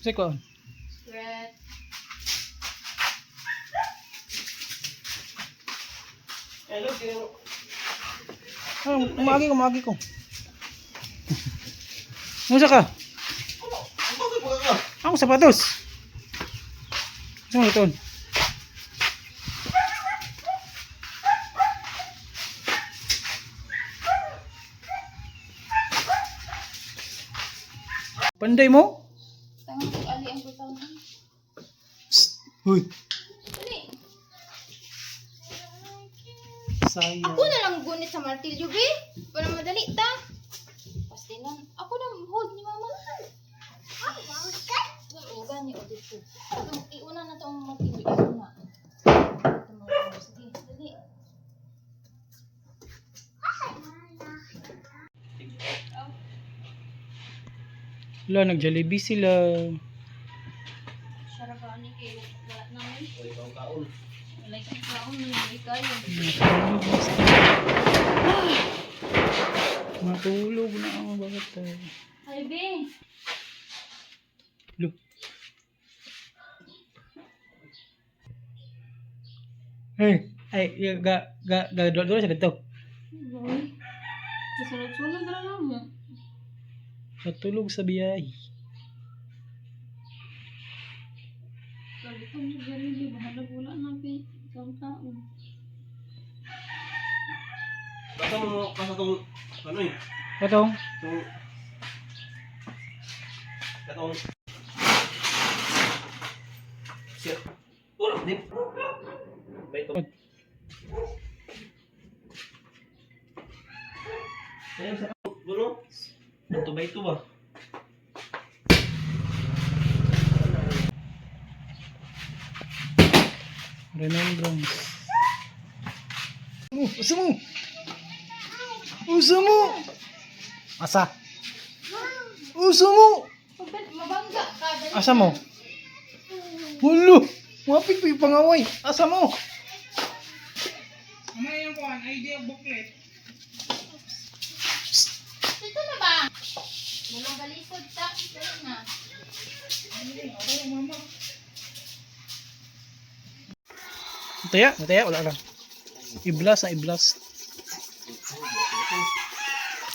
Say ko. Red. Hello, kaya Ah, umagi ko, umagi ko. Musa ka? Ang bagay pa ka. Ako sapatos. Saan mo ito? Panday mo? Tangan ko ali ang butang. Huy. Dali. Sayang. Ako na lang gunit sa martilyo, be. Para madali ta. Pastilan. Ako na hold ni mama. Oo, gani o dito. Itong iuna na tong martilyo, iuna. Itong martilyo. Sige, dali. Wala, nag-Jollibee sila. Sarap ni kay wala naman. Uy, ikaw kaon. Wala kang kaon, hindi kayo. Matulog na ako. Bakit tayo? Ay, be. Look. Hey, ay, ga, ga, ga, ga, dua sa dito. Boy. Kasunod-sunod na lang mo. Matulog sa biyahe. Sabi ko, Jollibee, bahala wala na, be. Ikaw kaon. Basta mo kasa tong ano eh. Patong. Tong katong Sir. Wala di. May to. Ayun sa dulo. Ito ba ito ba? Remembrance. Mo, usa mo. Usa mo. Asa? Usa mo. Mabangga ka. Dali. Asa mo? Hulo. Mapit pa yung pangaway. Asa mo? Dito na ba? Walang galikod ta. Dali na. Taya, taya, wala lang. I-blast na i-blast.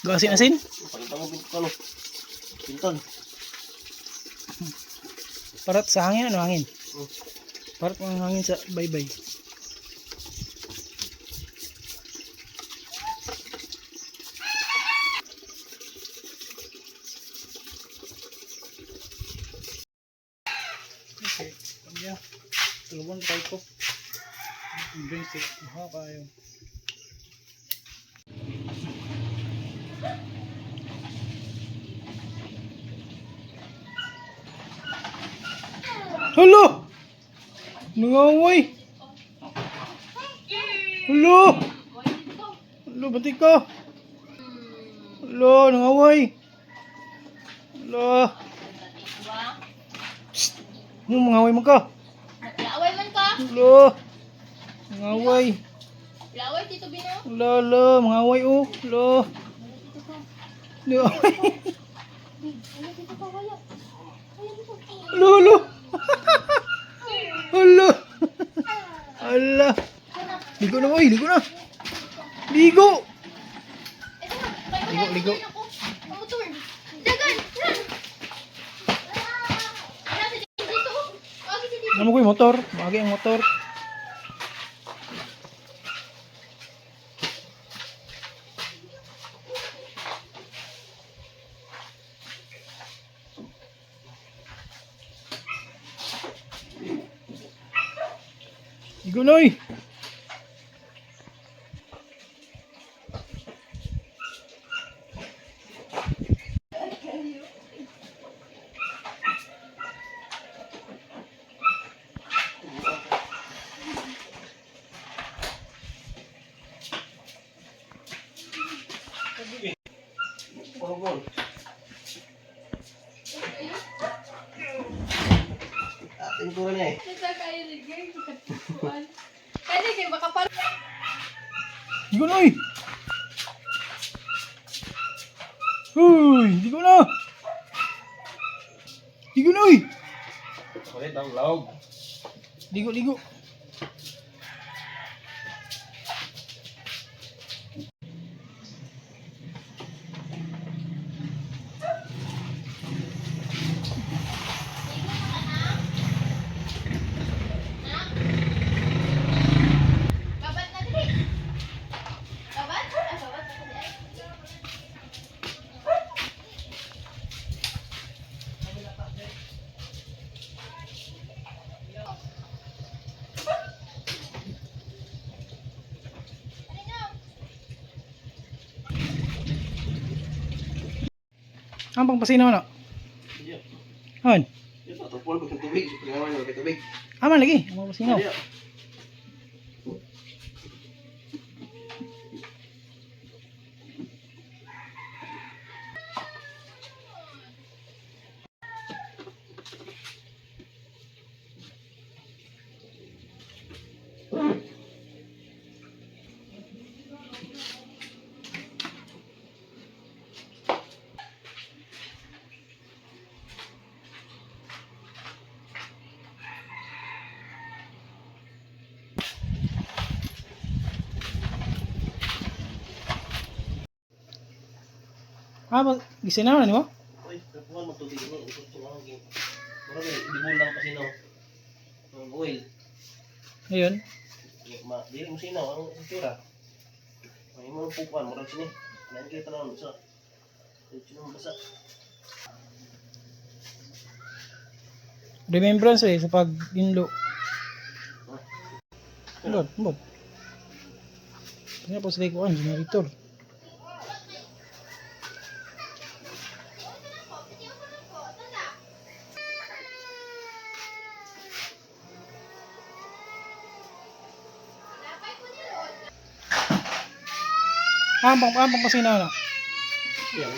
Gasin asin? Pakita mo pinto Pinton. Parat sa hangin, ano hangin? Parat ang hangin sa baybay. Okay, yeah. Tulungan tayo ko. Drink it. Maha kayo. Hello! Nangaway! Hello! Boy, dito. Hello, batik ka! Hello, nangaway! Hello! Diba? Ano, mangaway man ka? Laway man ka. Hello! Mangaway! Laway, Tito Bino. Hello, hello, mangaway oh! Hello! Dito ka. Nangaway! Wala dito ka. Wala. Wala dito. Hello, hello! Hello! Ala! Ligo na, oy! Ligo na! Ligo! Ito na. Kay Ligo, ligo. Ako. Ang motor. Dagan! Run! Wala si Tito. Wag si Tito. Ano mo ko yung motor? Magi ang motor. Ligo na, oy! Pogol. Atin ko na eh. Nasa kayo ligay. Kaya kayo baka pa. Ligo na, oy! Uy, ligo na! Ligo na, oy! Katang lawg. Ligo, ligo. Babat na dili. Babat? Ah, babat na dili. Ang pangpasinaw na. Yeah. Han. Yes, ato pol ko tubig, pingaman na tubig. Aman lagi, ang pangpasinaw. Yeah. Ah, gisinaw na nimo? Uy, kapuan mo tubig ni, ito ang gi. Mura ba dibul lang pasinaw. Ang oil. Ngayon. Ma, dili mo sinaw ang itsura. May mo pukuan murag sini. Nan kay tanan sa. Dito mo basa. Remembrance eh, sa pag-inlo. Lord, mbot. Kanya po sila ikuan, generator. Ampang pasinaw na. Yeah.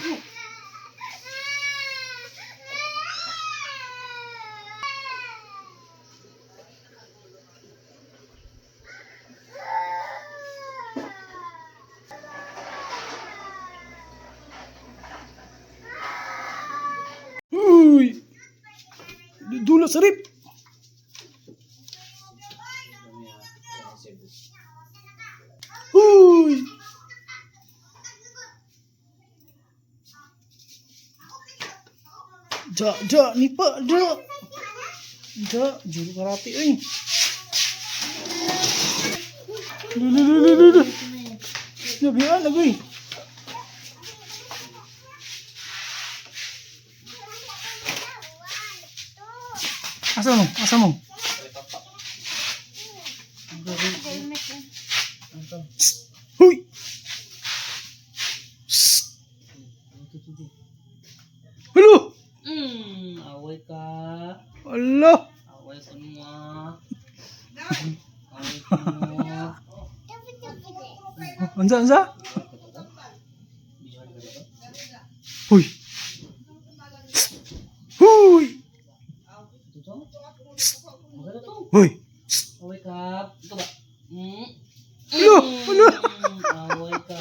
Uy! Dulo sa rip! Uy! Ja, ja, nipa, ja! Ja, juro karate, uy! Dulo, dulo, dulo, dulo! Nabihan, agoy! Asa mo? Asa mo? Helmet eh. Huy! Psst! Hello! Away ka. Ala! Away sa mo. Away ka mo. Unsa, unsa? Huy! Psst! Huy! Maganda to. Huy! Away ka. Ito ba? Mm. Hello! Hello! Away ka.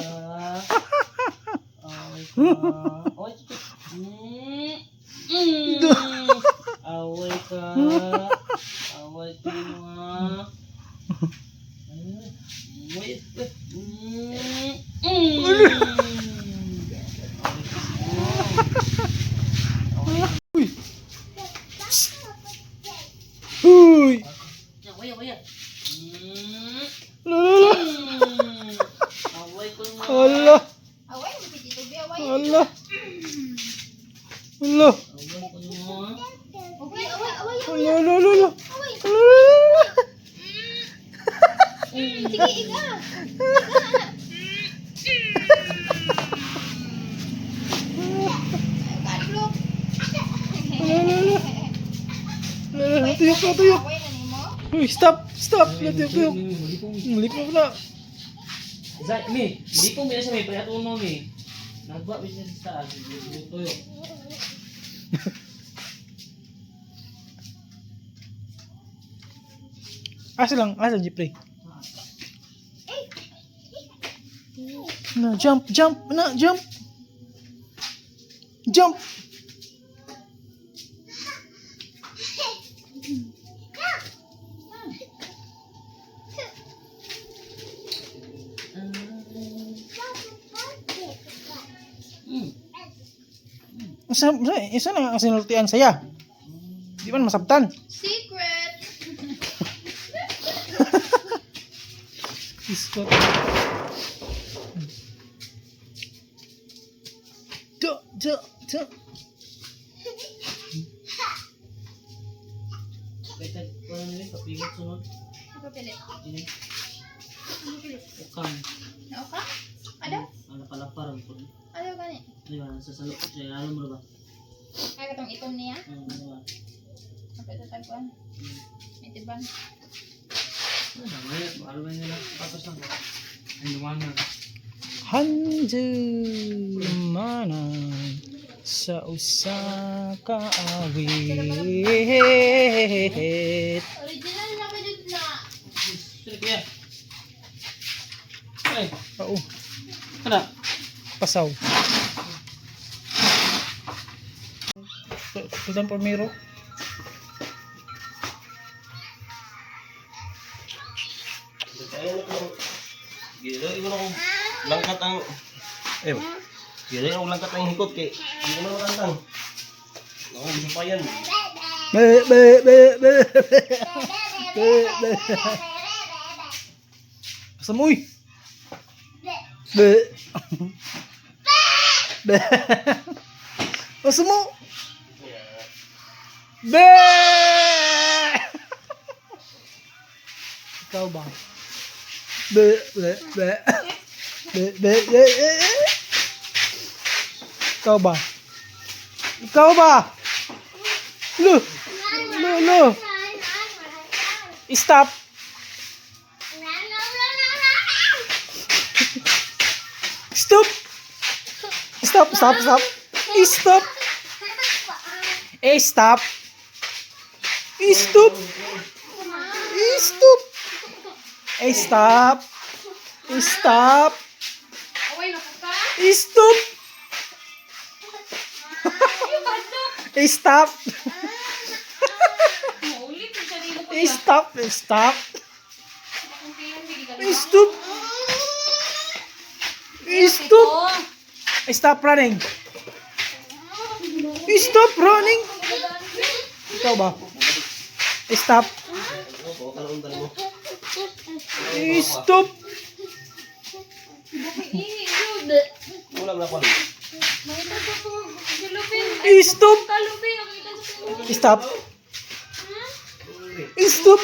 Away ka. Away ka. Mm. Mm. Away ka. Away ka mga. Wait, wait. Mm. Mm. Huy! Psst! Huy! Away, away. Mm. Ala, ala, Mm. Away ko mga. ala! Away mo si Tito B, away. Ala! Ala! Away ko mga. Okay, away, away, away. Ala, ala, ala, ala! Away. Ala! Sige, iga. Iga, anak. Kadlok. Ala, ala, ala! Ala, ala, tuyok na, tuyok! Away na nimo. Uy, stop! Stop! Natuyok, tuyok! Lipok na! Zay, mi, di po mi na siya may payatuno mi. Nagba mi siya sa taas, tuyo. Asa lang, asa Jeffrey? Na, jump, jump, na, jump! Jump! Isa, isa, isa lang ang sinultian saya. Di man masabtan. Secret! Iskot. Do, do, do. Kahit wala nila, kapigot sunod. Ano pilit? Ini, Ano pilit? ukang. Nauka? Ano? Ang napalaparan po. Ano gani? Di ba, sa salok, sa ilalim mo ba? Ay, katong itom niya? Ang di ba? Kapit sa tagpuan. May tiban. Ano, may, ano ba nila? Patos lang ba? Ay, lumanan. Handumanan sa usa ka awit. Original na ba dyan na? Sino kuya? Ay, Oo, ano? pasaw. Sultan Primero. Ayun ako. Gila, iwan ako. Langkat ang... Eh, gila ako langkat ang hikot kay... Hindi ko na makantang. Ako, gusto pa yan. Be be be be. Be be. Asa mo uy? Be. Be. Asa mo? Be. Ikaw ba? Be be be. Be be be. Be. Ikaw ba? Ikaw ba? Lo. Lo lo. Stop. Stop. Stop, stop, stop. Stop. Eh, stop. Stop. Stop. Eh, stop. Stop. Away, naku ka? Stop. Eh, stop. Maulit yung sarili ko. Eh, stop. Eh, stop. Eh, stop. Eh, stop. Eh, stop running. Eh, stop running. Ikaw ba? Eh, stop. Ako, tanong mo. Eh, stop. Wala na ako. Eh, stop. Stop. Eh, stop.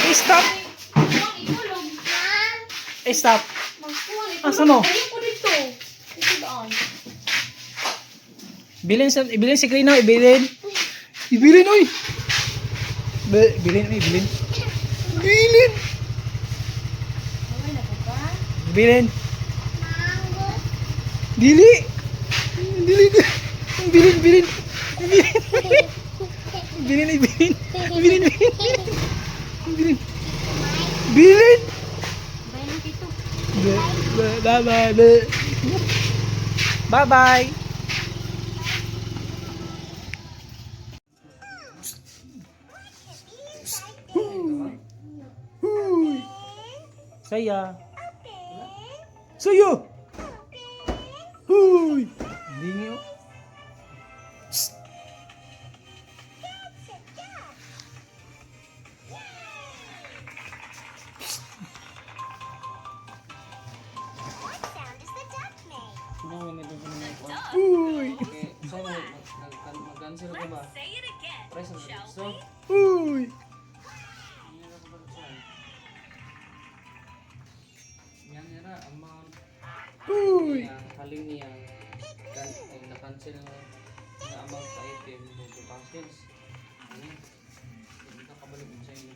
Eh, stop. Eh, stop. Asa mo? Bilin sa ibilin si Krino, ibilin. Ibilin oy. Be, bilin oy, bilin. Bilin. Bilin. Dili. Dili. Bilin, bilin. Bilin. Bilin, bilin. Bilin, bilin. Bilin. Bilin. Bye bye. Bye bye. Saya. Saya. Huy. Bingi oh. Psst. Ano, may doon sa mga kuwan. Uy. Okay, so mag-cancel ka ba? Price ang so, Uy. hindi na ka ba Yan nira, amount Uy. niya, haling niya, kan, ay, na-cancel na na amount sa item, 2,000. Ano? Hindi ka kabalik sa inyo.